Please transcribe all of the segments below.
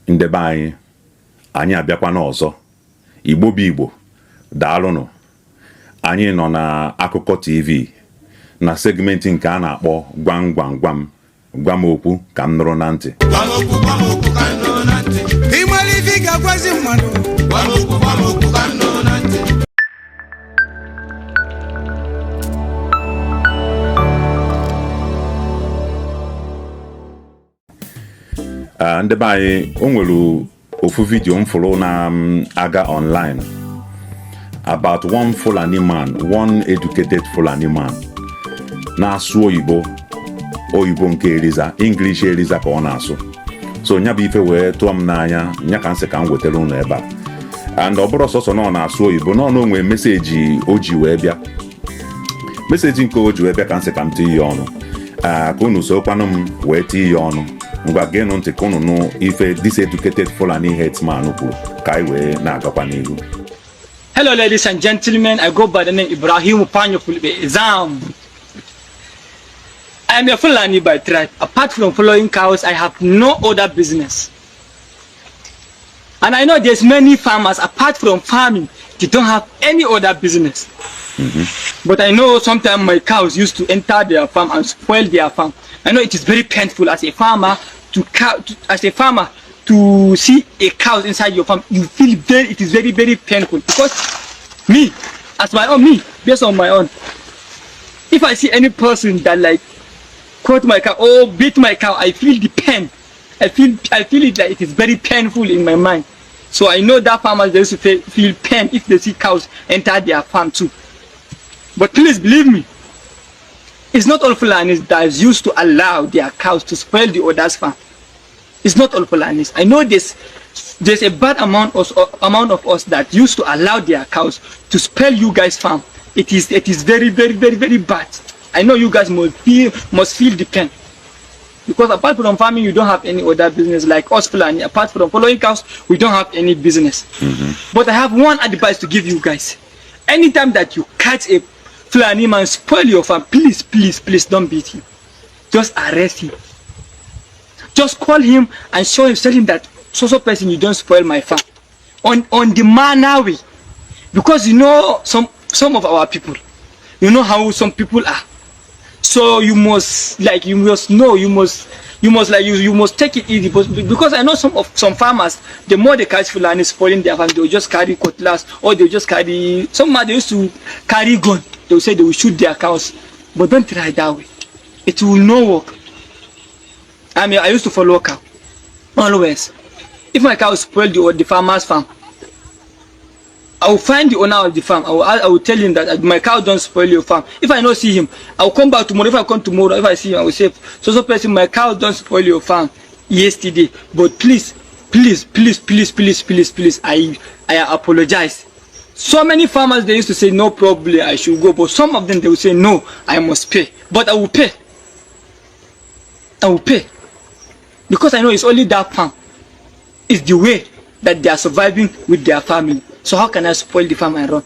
Ndị be anyị, anyị abịakwana ọzọ. Igbo bụ Igbo, daalụnụ. Anyị nọ na Akụkọ TV na segment nke a na-akpọ Gwam Gwam Gwam. Gwa m okwu ka m nụrụ na ntị. Gwa m okwu, gwa m okwu ka m nụrụ na ntị. Ị mara ife ị ga-agwazi mmadụ. Gwa m okwu, gwa m okwu ka m nụrụ na ntị. Ndị be anyị, o nwere ofu video m fụrụ na-aga online about one Fulani man, one educated Fulani man na-asụ oyibo, oyibo nke eriza, English eriza ka ọ na-asụ. So nya bụ ife wee tụọ m n'anya, nya ka m sị ka m wetara unu ebe a. And ọ bụrụ sọsọ na ọ na-asụ oyibo, na ọ na onwe message o ji wee bịa, message nke o ji wee bịa ka m sị ka m tinye ya ọnụ, ka unu sokwanụ m wee tinye ya ọnụ. Ngwa, geenụ ntị ka unu nụ ife this educated Fulani herdsman kwuru, ka anyị wee na-agakwa n'ihu. Hello, ladies and gentlemen. I go by the name Ibrahim Panyo Fulbe Zam. I am a Fulani by tribe. Apart from following cows, I have no other business. And I know there's many farmers, apart from farming, they don't have any other business. But I know sometimes my cows used to enter their farm and spoil their farm. I know it is very painful as a farmer to, as a farmer to see a cow inside your farm. You feel very, it is very, very painful, because me, as my own me, based on my own, if I see any person that like cut my cow or beat my cow, I feel the pain. I feel it like it is very painful in my mind. So I know that farmers, they used to feel pain if they see cows enter their farm too. But please believe me, it's not all Fulanis that is used to allow their cows to spoil the others' farm. It's not all Fulanis. I know there's a bad amount of us that used to allow their cows to spoil you guys' farm. It is very, very, very, very bad. I know you guys must feel the pain. Because apart from farming, you don't have any other business like us Fulani. Apart from following cows, we don't have any business. But I have one advice to give you guys. Anytime that you catch a Fulani man spoil your farm, please, please, please don't beat him. Just arrest him. Just call him and show him, tell him that so so person, you don't spoil my farm. On the manner way. Because you know some of our people, you know how some people are. So you must like you must know you must like you must take it easy because I know some farmers, the more they catch Fulani spoiling their farm, they will just carry cutlass or they will just carry some man, they used to carry gun. They will say they will shoot their cows. But don't try that way. It will not work. I mean, I used to follow cow always. If my cow spoil the farmer's farm, I will find the owner of the farm. I will tell him that my cow don't spoil your farm. If I not see him, I will come back tomorrow. If I come tomorrow, if I see him, I will say, "So so person, my cow don't spoil your farm yesterday. But please, please, please, please, please, please, please, I apologize." So many farmers, they used to say, "No problem, I should go." But some of them, they will say, "No, I must pay." But I will pay. I will pay. Because I know it's only that farm is the way that they are surviving with their family. So how can I spoil the farm and run?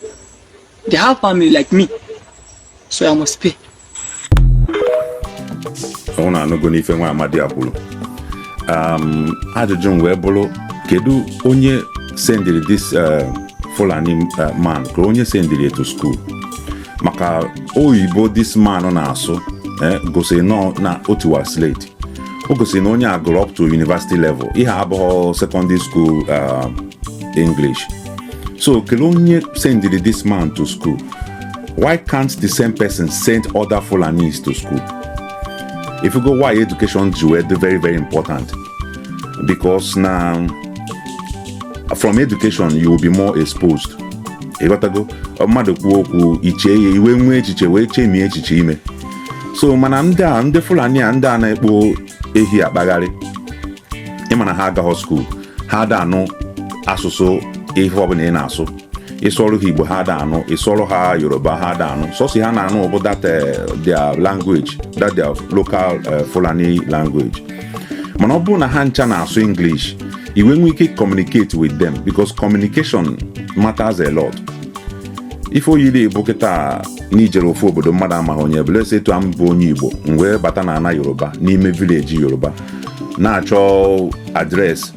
They have family like me. So I must pay. Ọ na-anụgo n'ife nwa amadi a kwuru. Ajụjụ m wee bụrụ, kedu onye sendiri this Fulani man, ka onye sendiri to school? Maka oyibo this man na-asụ gosiri nọ na otiwa slate, o gosiri na onye a gụrụ up to university level. Ihe abụghị secondary school English. So kedu onye sendiri this man to school? Why can't the same person send other Fulanis to school? If you go, why education ji wee dị very, very important, because na from education you will be more exposed. Ịghọtago? Mmadụ kwuo okwu, ichee ya iwe, nwee echiche wee chemie echiche ime. So mana ndị a, ndị Fulani a, ndị a na-ekpo ehi akpagharị, ịma na ha agaghọ school, ha ada anụ asụsụ ihe ọbụla ị na-asụ. Ịsụọrụ ha Igbo, ha ada anụ. Ịsụọrụ ha Yoruba, ha ada anụ. Sọsọ ha na-anụ bụ that their language, that their local Fulani language. Mana ọ bụrụ na ha ncha na-asụ English, i wee nwee ike communicate with them, because communication matters a lot. Ife oyiri bụ kịta n'ijere ofu obodo mmadụ amaghị onye bụ lesi etu m bụ onye Igbo, m wee bata na ana Yoruba, n'ime village Yoruba, na-achọ address.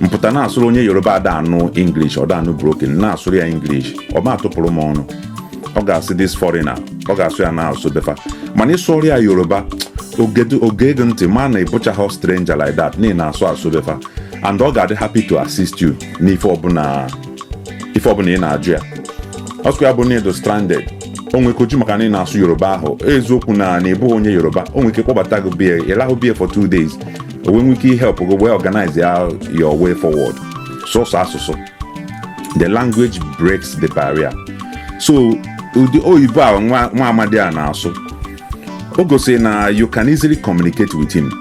Mpụta na-asụrụ onye Yoruba ada anụ English, ọ da anụ broken, na-asụrụ ya English, ọ ma atụpụrụ m ọnụ. Ọ ga-asị, "This foreigner," ọ ga-asụ ya na-asụ befa. Mana ịsụọrọ ya Yoruba, oge ego ntị ma na ịbụchaghị stranger like that, n'ihi na-asụ asụ befa, and ọ ga-adị happy to assist you n'ife ọbụla, ife ọbụla ị na-ajụ ya. Ọsụkwa ya bụ na ịdụ stranded, o nwere ike oju maka na ị na-asụ Yoruba ahụ eziokwu na ịbụghị onye Yoruba, o nwere ike kpọbata gị bie, ịlahụ bie for 2 days, o wee nwee ike help gị wee organize ya your way forward. Sọsọ asụsụ, the language breaks the barrier. So ụdị oyibo a nwa amadi a na-asụ, o gosiri na you can easily communicate with him.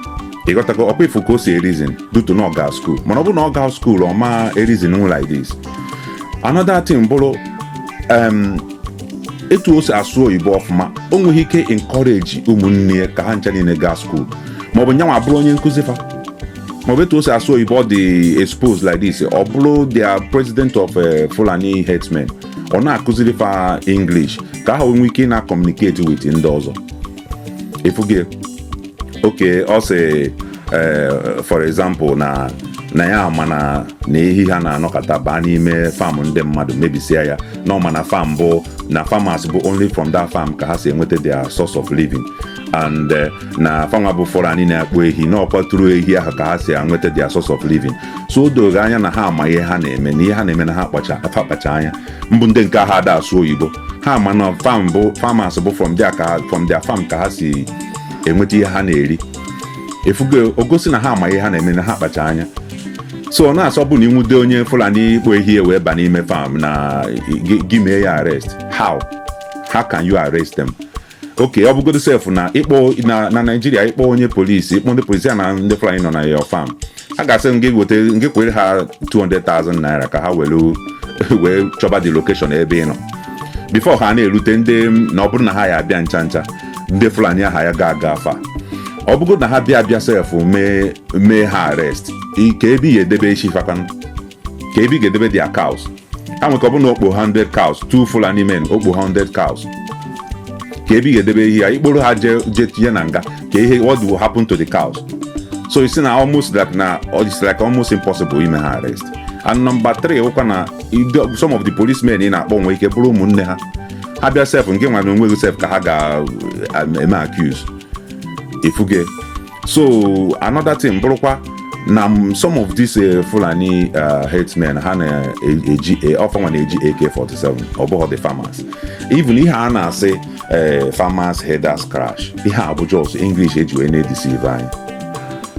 Ịghọtago? Ọkwa ifu ka o si reason due to na ọ gaa school. Mana ọ bụrụ na ọ gaa school, ọ ma reason like this. Another thing bụrụ etu o si asụ oyibo ọfụma, o nweghị ike encourage ụmụnne ya ka ha ncha niile gaa school, maọbụ nyanwa bụrụ onye nkụzi fa, maọbụ etu o si asụ oyibo, ọ dị exposed like this, ọ bụrụ their president of Fulani herdsmen, ọ na-akụziri fa English ka ha nwee ike na communicate with ndị ọzọ. Efugie oke ọ sị, for example, na ya ama na ehi ha na-anọkọta baa n'ime farm ndị mmadụ mebisia ya, na ọma na farm bụ na farmers bụ only from that farm ka ha si enweta their source of living, and na fanwa bụ Fulani na-akpụ ehi, na ọkwatụrụ ehi ahụ ka ha si enweta their source of living. So o doro anya na ha ama ihe ha na-eme, na ihe ha na-eme na ha kpacha anya. Mbụ ndị nke ha ada asụ oyibo, ha ama na farm bụ farmers bụ from there ka from their farm ka ha si enweta ihe ha na-eri. Efugo o gosi na ha ama ihe ha na-eme, na ha kpacha anya. So ọ na-asọ bụ na ịnwude onye Fulani ikpo ehi wee ba n'ime farm na gị mee ya arrest. How can you arrest them? Okay, ọ bụgodo sef na ịkpọ na Naijiria, ịkpọ onye polisi, ịkpọ ndị polisi ya na ndị Fulani nọ na your farm, a ga-asị gị weta, gị kwere ha 200,000 naira ka ha were wee chọba the location ebe ị nọ before ha na-erute. Ndị na ọ bụrụ na ha ya abịa ncha ncha, ndị Fulani aha ya ga-aga afa. Ọ bụgo na ha bịa sef mee ha arrest, ka ebe ị ga-edebe echi fakwanụ, ka ebe ị ga-edebe their cows? Ha nwere ka ọ bụ na okpo 100 cows, two Fulani men okpo 100 cows, ka ebe ị ga-edebe ehi ya? Ikporo ha jee tinye na nga, ka ihe, what will happen to the cows? So it's na almost like na it's like almost impossible ime ha arrest. And number three ụkwa na some of the policemen ị na-akpọ nwere ike bụrụ ụmụnne ha. Ha bịa sef, nke nwa na onwe gị sef ka ha ga-eme accuse. Ifuge. So another thing bụrụkwa na some of these Fulani herdsmen, ha na-eji ọfanwa na-eji AK47, ọ bụghị the farmers. Even ihe a na-asị farmers herders crash, ihe a bụ just English eji wee na-edeceive anyị.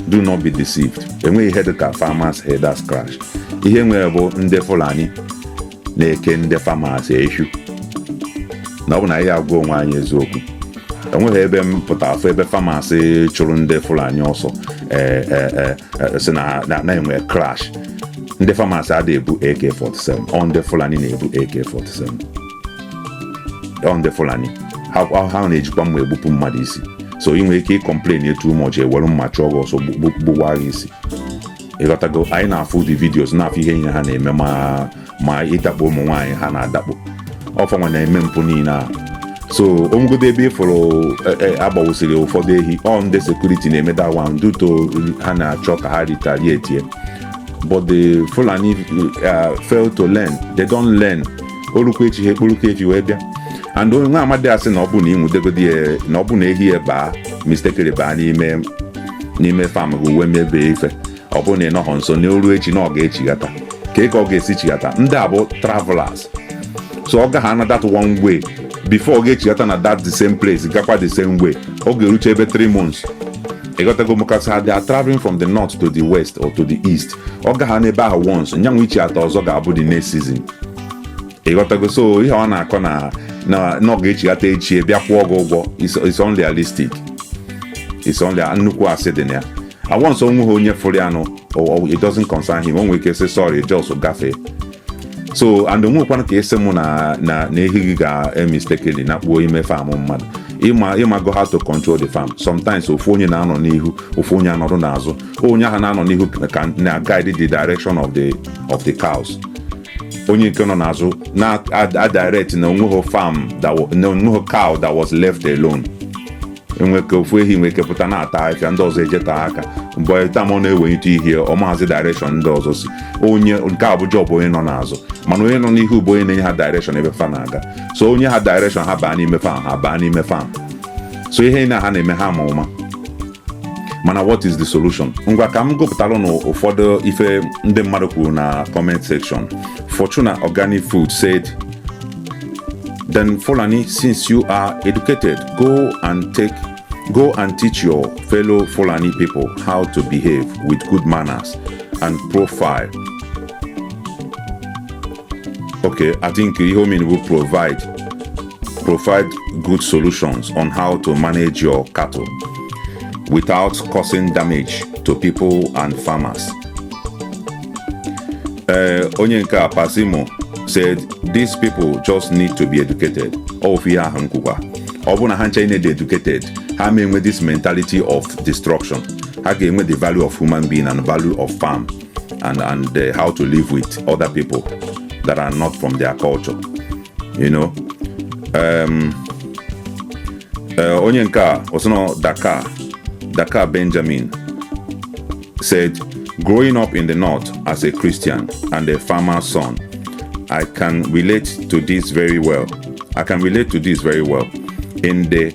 Do not be deceived. Enweghị ihe dịka farmers herders crash. Ihe nwere bụ ndị Fulani na-eke ndị farmers ehu. Na ọ bụ na anyị agwa onwe anyị eziokwu, enweghị ebe m pụta afọ ebe farmers chụrụ ndị Fulani ọsọ si na enwe crash. Ndị farmers adịghị ebu AK47. Ọ ndị Fulani na-ebu AK47. Ọ ndị Fulani ha na-ejikwa mma egbupụ mmadụ isi. So ị nwere ike ịcomplain too much, ewere mma chụọ gị ọsọ, gbuwa gị isi. Ịghọtago? Anyị na-afụ the videos, na-afụ ihe ihe ha na-eme, ma ịdakpo ụmụ nwaanyị ha na-adakpo ọfanwa na-eme mpụ niile a. So onwegodo ebe ịfụrụ agbawusiri ụfọdụ ehi, ọ ndị security na-eme that one due to ha na-achọ ka ha retaliate. But the Fulani fail to learn. They don't learn. Orukwa echi, ha ekporukwa efi wee bịa. And onye nwa amadi asị na ọ bụ na ịnwudegodi ya, na ọ bụ na ehi ya baa mistakenly baa n'ime farm gị uwe mebie ife, ọ bụ na ị nọghọ nso na oru echi na ọ ga-echighata, ka ọ ga-esi chighata? Ndị a bụ travelers, so ọ gaghị ana that one way before ọ ga-echighata na that the same place, gakwa the same way, ọ ga-eruche ebe 3 months. Ịghọtago? Maka ha, they are traveling from the north to the west or to the east. Ọ gaghị n'ebe ahụ once, nyanwụ ichi atọ ọzọ ga-abụ the next season. Ịghọtago? So ihe ọ na-akọ na ọ ga-echighata echi bịa kwụọ gị ụgwọ is unrealistic. It's only nnukwu asị dị na ya. Once onwe ha onye fụrụ ya nụ, it doesn't concern him. O nwere ike sị sorry, just gafee. So and onwekwana ka esi mụ na ehi gị ga-emistakenly na kpuo ime farm mmadụ. Ịmago how to control the farm. Sometimes ofu onye na-anọ n'ihu, ofu onye anọdụ n'azụ. Onye ahụ na-anọ n'ihu ka na guide the direction of the cows. Onye nke nọ n'azụ na direct na onweghị farm that na onweghị cow that was left alone. Enwe ka ofu ehi nwee ike pụta na-ata ahịfịa, ndị ọzọ ejeta aka. Mgbe time ọ na-ewelite ihe, ọ mahazi direction ndị ọzọ si. Onye nke a bụ job onye nọ n'azụ, mana onye nọ n'ihu bụ onye na-enye ha direction ebe fa na-aga. So onye ha direction, ha baa n'ime farm, ha baa n'ime farm. So ihe na ha na-eme, ha ma ụma. Mana what is the solution? Ngwa, ka m gụpụtalụ na ụfọdụ ife ndị mmadụ kwuru na comment section. Fortuna Organic Food said, "Then Fulani, since you are educated, go and teach your fellow Fulani people how to behave with good manners and profile." Okay, I think ihe o mean will provide good solutions on how to manage your cattle without causing damage to people and farmers. Onye nke a, Pasimo, said, "These people just need to be educated." Ọ ihe ahụ m kwukwa, ọ bụrụ na ha ncha dị educated, ha ma enwe this mentality of destruction. Ha ga-enwe the value of human being and value of farm and how to live with other people that are not from their culture. Onye nke a osino Dakar Benjamin said, "Growing up in the north as a Christian and a farmer's son, I can relate to this very well. I can relate to this very well. In the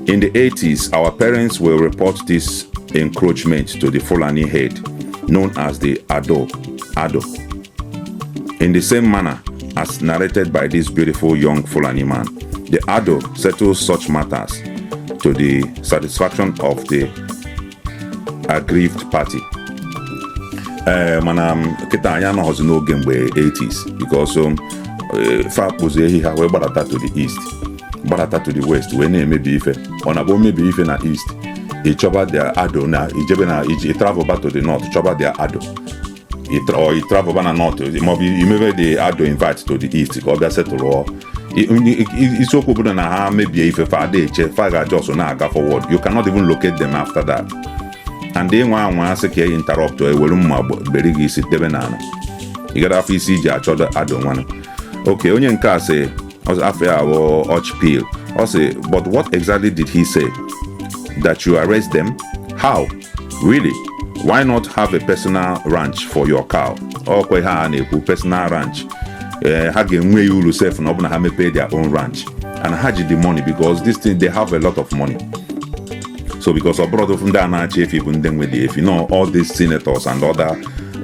80s, our parents will report this encroachment to the Fulani head, known as the Ado Ado. In the same manner as narrated by this beautiful young Fulani man, the Ado settles such matters to the satisfaction of the aggrieved party." Ee, mana kịta anyị anọghọzi n'oge mgbe 80s, because fa kpụzi ehi ha wee gbadata to the east, gbadata to the west, wee na-emebi ife. Ọ na-abụ omebi ife na east, ịchọba their ado na ijebe na iji travel back to the north, chọba their ado, or ị travel ba na north, maọbụ imebe the ado invite to the east ka ọ bịa setụlụọ. Isiokwu bụ na ha mebie ife, fa ada eche, fa ga just na-aga forward. You cannot even locate them after that. And ịnwa anwa asị ka e interrupt, ewere mma beri gị isi debe n'ala. Ị gara afọ isi iji achọ ado nwanụ. Okay, onye nke a sị, afọ ya bụ Ochpil, ọ sị, "But what exactly did he say? That you arrest them? How? Really? Why not have a personal ranch for your cow?" Ọkwa ihe a na-ekwu, personal ranch. Ee, ha ga-enwe ya uru sef na ọ bụ na ha mepee their own ranch and ha ji the money, because this thing, they have a lot of money. So because ọ bụrụ ndị a na-achị efi bụ ndị nwe the efi, no, all these senators and other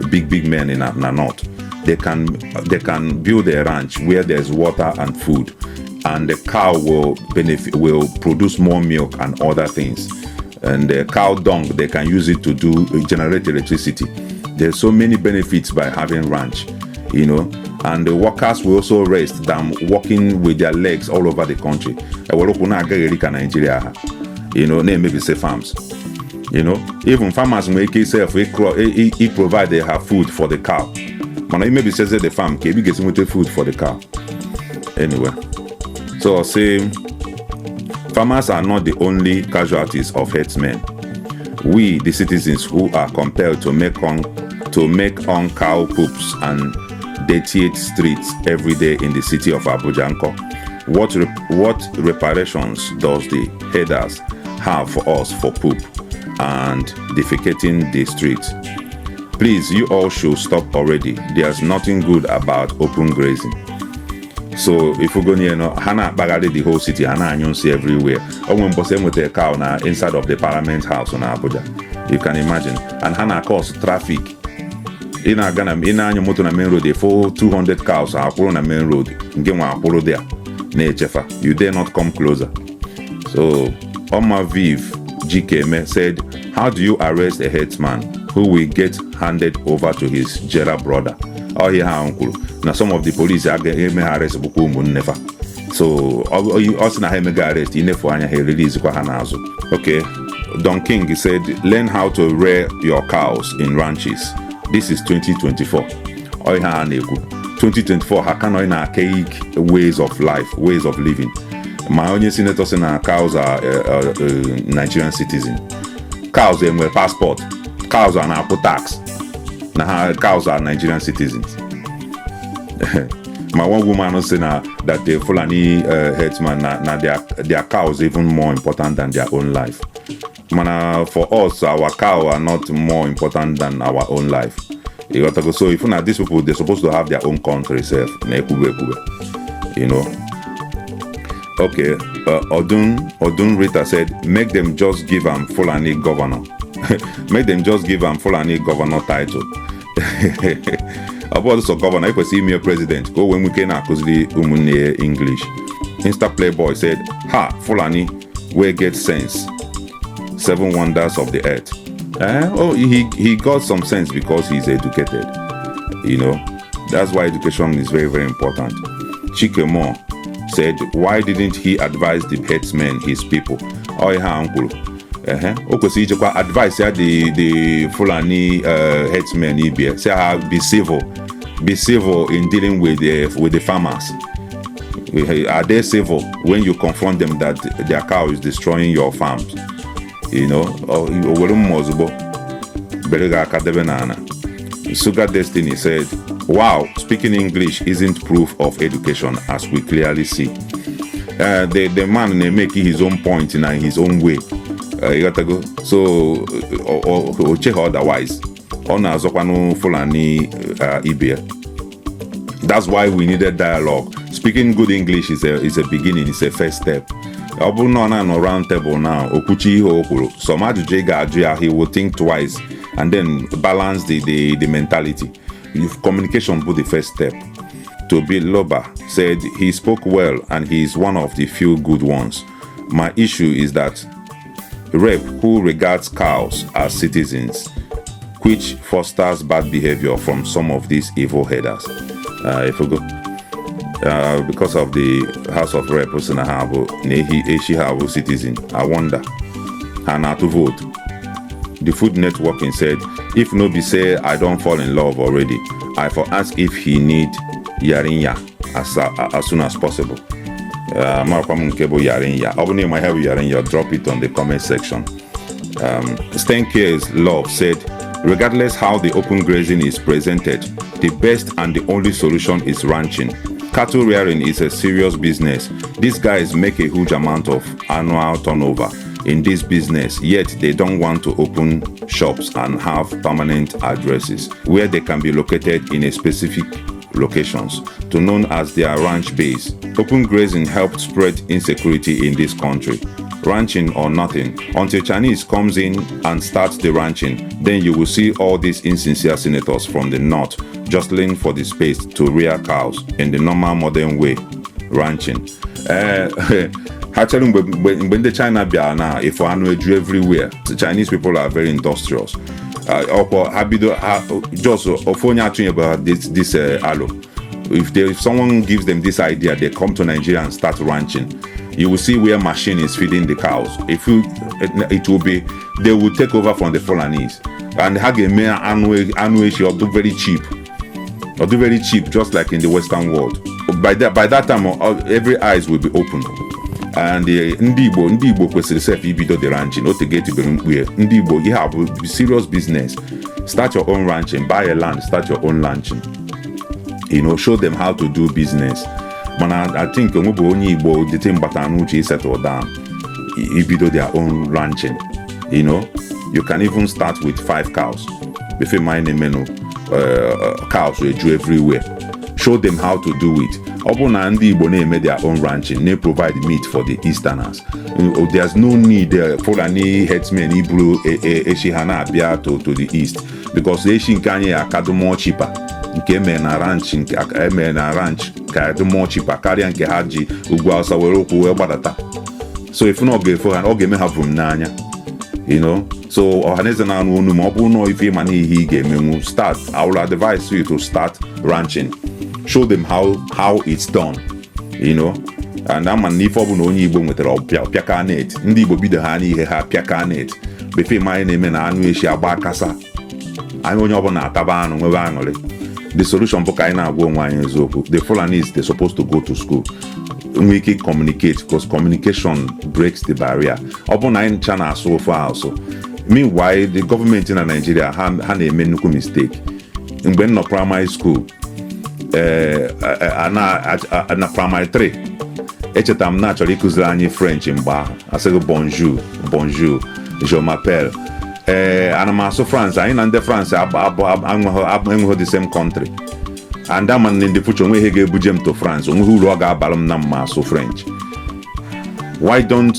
big big men in na north, they can build a ranch where there's water and food, and the cow will benefit, will produce more milk and other things, and the cow dung, they can use it to do generate electricity. There's so many benefits by having ranch, and the workers will also rest than walking with their legs all over the country, ewerụkwụ na-agagheri ka Nigeria ha na-emebisi farms. Even farmers nwere ike self i provide ha food for the cow, mana imebisizie the farm, ka ebi ga-esi nweta food for the cow? Anyway, so say farmers are not the only casualties of herdsmen. We, the citizens who are compelled to make on cow poops and dirtied streets every day in the city of Abuja nko? What reparations does the herders have for us for poop and defecating the streets? Please, you all should stop already. There's nothing good about open grazing. So if we go near, no, ha na-akpagharị the whole city, ha na-anyụ nsị everywhere. Onwe mbọsị enwetara cow na inside of the parliament house na Abuja, you can imagine. And ha na-cause traffic. Ị na-aga na ị na-anya moto na main road, ịfụ 200 cows akwụrụ na main road nke nwa akwụrụ there na-echefa. You dare not come closer. So Oma Viv Jikeme said, "How do you arrest a herdsman who will get handed over to his jailer brother?" Ọ ihe ha kwuru na some of the police agaghị eme ha arrest bụkwa ụmụnne fa. So ọ sị na ha emega arrest, inefu anya ha erelizikwa ha n'azụ. Okay, Don King said, "Learn how to rear your cows in ranches. This is 2024." Ọ ihe a na-ekwu, 2024, ha ka nọ na archaic ways of life, ways of living. Ma onye senator sị na cows are Nigerian citizen, cows enwere passport, cows are na-akwụ tax na ha, cows are Nigerian citizens. Ma one woman sị na that the Fulani herdsman na their cows even more important than their own life. Mana for us, our cow are not more important than our own life. Ịghọtago? So if na these people, they're supposed to have their own country sef na ekwube ekwube. Okay, Odun Rita said, "Make them just give am Fulani governor. Make them just give am Fulani governor title." Ọ bụ ọsọ governor ekwesịghị ime president ka o wee nwee ike na-akụziri ụmụnne ya English. Insta Playboy said, "Ha, Fulani wey get sense, seven wonders of the earth." Oh, he got some sense because he's educated. That's why education is very, very important. Chikemo said, "Why didn't he advise the herdsmen, his people?" Oh, ihe a m kwuru. Ehe, o kwesịrị ichekwa advice ya the Fulani herdsmen ibie say ha be civil, be civil in dealing with the farmers. Are they civil when you confront them that their cow is destroying your farms? O were mma ozugbo bere gị aka debe n'ala. Sugar Destiny said, "Wow, speaking English isn't proof of education, as we clearly see." The man na-emeke his own point in his own way. Ịghọtago? So o cheghị otherwise. Ọ na-azọkwanụ Fulani ibe ya. That's why we needed dialogue. Speaking good English is a beginning, it's a first step. Ọ bụrụ na ọ na-anọ round table now, okwuchi ihe o kwuru, some ajụjụ ị ga-ajụ ya, he will think twice and then balance the mentality. If communication bụ the first step. Toby Loba said, "He spoke well and he is one of the few good ones. My issue is that rep who regards cows as citizens, which fosters bad behavior from some of these evil herders." If we go, because of the House of Rep sị na ha bụ na ehi echi ha bụ citizen, I wonder ha na-atụ vote. The Food Networking said, "If no be say I don fall in love already, I for ask if he need yarinya as soon as possible." Marakwa m nke bụ yarinya. Ọ bụ na ịma ihe bụ yarinya, drop it on the comment section. Stenke's Love said, "Regardless how the open grazing is presented, the best and the only solution is ranching. Cattle rearing is a serious business. These guys make a huge amount of annual turnover in this business, yet they don't want to open shops and have permanent addresses where they can be located in a specific locations to known as their ranch base. Open grazing helped spread insecurity in this country. Ranching or nothing. Until Chinese comes in and starts the ranching, then you will see all these insincere senators from the north jostling for the space to rear cows in the normal modern way, ranching." Ha chere mgbe ndị China bịara na ịfụ anụ eju everywhere. The Chinese people are very industrious. Ọkwọ ha bido ha just ofu onye atụnyebe this alo. If someone gives them this idea, they come to Nigeria and start ranching. You will see where machine is feeding the cows. If you, it, it will be, they will take over from the Fulanese, and ha ga-eme anụ echi ọ dị very cheap. Or do very cheap, just like in the Western world. By that time, every eyes will be open. And ndị Igbo kwesịrị sef ibido the ranching. Otego etibere mkpu ya. Ndị Igbo, ihe a bụ serious business. Start your own ranching, buy a land, start your own ranching. Show them how to do business. Mana I think onwe bụ onye Igbo the thing batara n'uche settle down, ibido their own ranching. You can even start with five cows. Before my menu, cows eju everywhere. Show them how to do it. Ọ bụrụ na ndị Igbo na-eme their own ranching, na-provide meat for the Easterners. There's no need Fulani herdsmen iburu echi ha na-abịa to the East because echi nke anyị akadụ more cheaper, nke emere na ranch, nke emere na ranch ka dị more cheaper karịa nke ha ji ugwu Awụsa were ụkwụ wee gbadata. So ifu na ọ ga-efo ha, ọ ga-eme ha vum n'anya. So ọhaneze na-anụ onu ma ọ bụrụ na ife ịma na ihe ị ga-emenwu, start. I will advise you to start ranching. Show them how it's done. And ama na ife ọbụla onye Igbo nwetara ọpịa pịaka net. Ndị Igbo bido ha n'ihe ha pịaka net befe ma anyị na-eme na anụ echi agba akasa anyị, onye ọbụla ataba anụ nwebe aṅụrị. The solution bụ ka anyị na-agwa onwe anyị eziokwu. The Fulanis, they supposed to go to school, nwee ike communicate, because communication breaks the barrier. Ọ bụrụ na anyị ncha na-asụ ofu asụ. Meanwhile, the gọọmenti na Nigeria, ha na-eme nnukwu mistake. Mgbe m nọ primary school, ee, na primary 3, echetara m na achọrọ ịkụziri anyị French. Mgbe ahụ asịghị bonjour, bonjour. Je m'appelle, ee, ana m asụ France. Anyị na ndị France enweghị the same country, and ama na in the future onwe ihe ga-ebuje m to France, onweghị uru ọ ga-abara m na mma asụ French. Why don't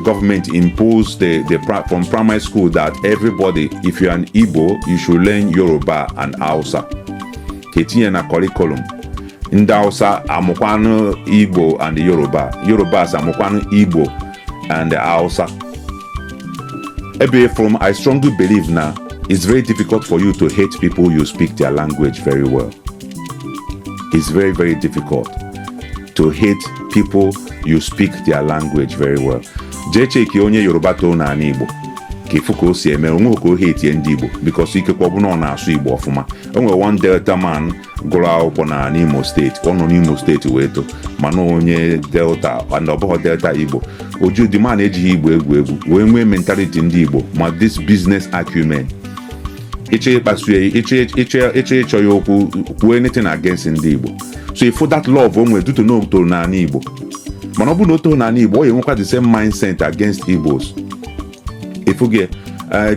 government impose the from primary school that everybody, if you're an Igbo, you should learn Yoruba and Hausa? Ka etinye na curriculum, ndị Hausa amụkwanụ Igbo and Yoruba, Yorubas amụkwanụ Igbo and Hausa. Ebe from, I strongly believe na it's very difficult for you to hate people you speak their language very well. It's very, very difficult to hate people you speak their language very well. Jee cheki onye Yoruba too n'ala Igbo ka ịfụ ka o si eme onwe ka o hate ndị Igbo, because ikekwe ọ bụ na ọ na-asụ Igbo ọfụma. O nwere one Delta man gụrụ akwụkwọ na n'Imo Steeti. Ọ nọ n'Imo Steeti wee too, mana onye Delta, and ọ bụghị Delta Igbo oju. The man ejighị Igbo egwu egwu, wee nwee mentality ndị Igbo, ma this business acumen. Ịchọ ịkpasu ya, ịchọ ịchọ ya okwu, kwuo anything against ndị Igbo. So if that love o nwere due to na o toro n'ala Igbo, mana ọ bụrụ na o toro n'ala Igbo, ọ ga-enwekwa the same mindset against Igbos. Ifuge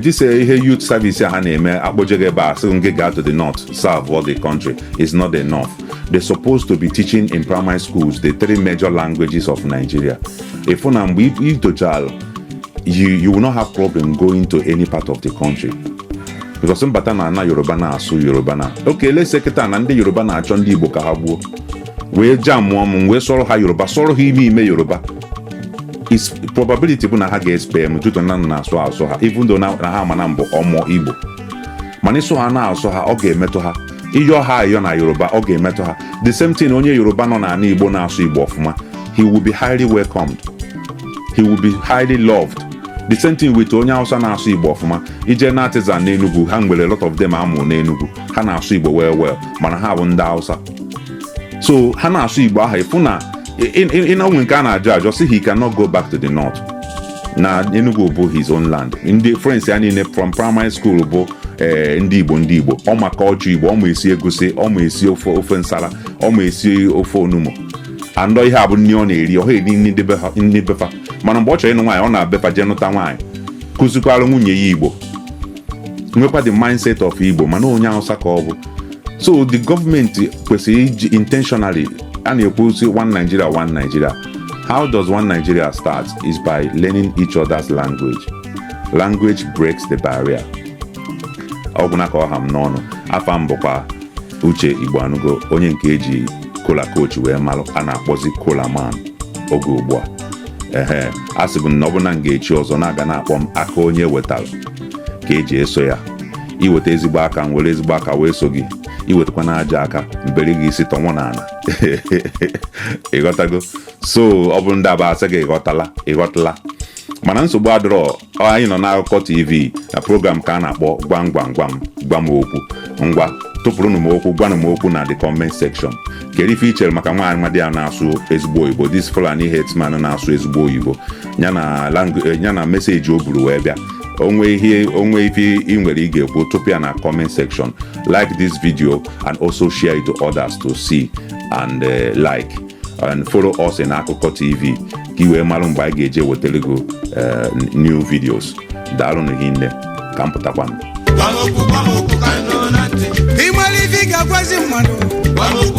this ihe youth service a ha na-eme, akpọjego ebe a, sị gị gaa to the north, serve all the country, is not enough. They're supposed to be teaching in primary schools the three major languages of Nigeria. Ifu na mgbe ị tochara, you will not have problem going to any part of the country, because mbata na ana Yoruba na-asụ Yoruba na okay, let's say kịta na ndị Yoruba na-achọ ndị Igbo ka ha gbuo, wee jamụọ m, wee sọrọ ha Yoruba, sọrọ ha ime ime Yoruba, is probability bụ na ha ga-espe m tutu na na-asụ asụ ha, even though na ha ma na mbụ ọmụọ Igbo, mana ịsụ ha na-asụ ha, ọ ga-emetụ ha. Ịyọ ha ayọ na Yoruba, ọ ga-emetụ ha. The same thing, onye Yoruba nọ n'ala Igbo na-asụ Igbo ọfụma, he will be highly welcomed, he will be highly loved. The same thing with onye Hausa na-asụ Igbo ọfụma. Ije na artisan n'Enugu, ha nwere a lot of them amụ n'Enugu, ha na-asụ Igbo well well, mana ha bụ ndị Hausa. So ha na-asụ Igbo ahụ, ịfụ na ị na onwe nke a na-ajụ ajụ sị he cannot go back to the north, na Enugu bụ his own land. Ndị friends ya niile from primary school bụ ndị Igbo, ndị Igbo. Ọ ma culture Igbo, ọ ma esi egusi, ọ ma esi ofe nsala, ọ ma esi ofe onugbu. Andọ ihe a bụ nri ọ na-eri, ọ eri nri befa. Mana mgbe ọ chọrọ ịnụ nwaanyị, ọ na-abefa jee nụta nwaanyị, kụzikwara nwunye ya Igbo, nwekwa the mindset of Igbo, mana onye Hausa ka ọ bụ. So the gọọmenti kwesịrị iji intentionally a na-ekwu sị one Nigeria, one Nigeria. How does one Nigeria start? Is by learning each other's language. Language breaks the barrier. Ọ gwụna ka ọ ha m n'ọnụ. Afa m bụkwa Uche Igbo Anugo, onye nke eji Kola Coach wee malụ, a na-akpọzi Kola Man oge ugbu a. Ehe, a sị bụ na ọ bụ na m ga-echi ọzọ na-aga na-akpọ m aka onye wetara ka eji eso ya. Iweta ezigbo aka, m were ezigbo aka wee so gị. Iwetakwa na aja aka, mbere gị isi tọnwụ n'ala. Ịghọtago? So ọ bụrụ ndị aba asị gị ịghọtala, ịghọtala, mana nsogbu adịrọ. Anyị nọ n'Akụkọ TV na program ka a na-akpọ Gwam Gwam Gwam. Gwa m okwu, ngwa, tụpụrụnụ m okwu, gwanụ m okwu na the comment section. Kedu ife i chere maka nwaanyị nwadị ya na-asụ ezigbo oyibo, this Fulani herdsman na-asụ ezigbo oyibo, ya na message o buru wee bịa? Onwe ihe, onwe ife ị nwere ị ga-ekwu, tụpụ ya na comment section. Like this video and also share it to others to see and like and follow us in Akụkọ TV ka i wee mara mgbe anyị ga-eje wetara gị new videos. Daalụnụ hinne, ka m pụtakwanụ. Gwa m okwu, gwa m okwu ka m nụ na ntị. Ị nwere ife ị ga-agwazi mmadụ? Gwa m okwu.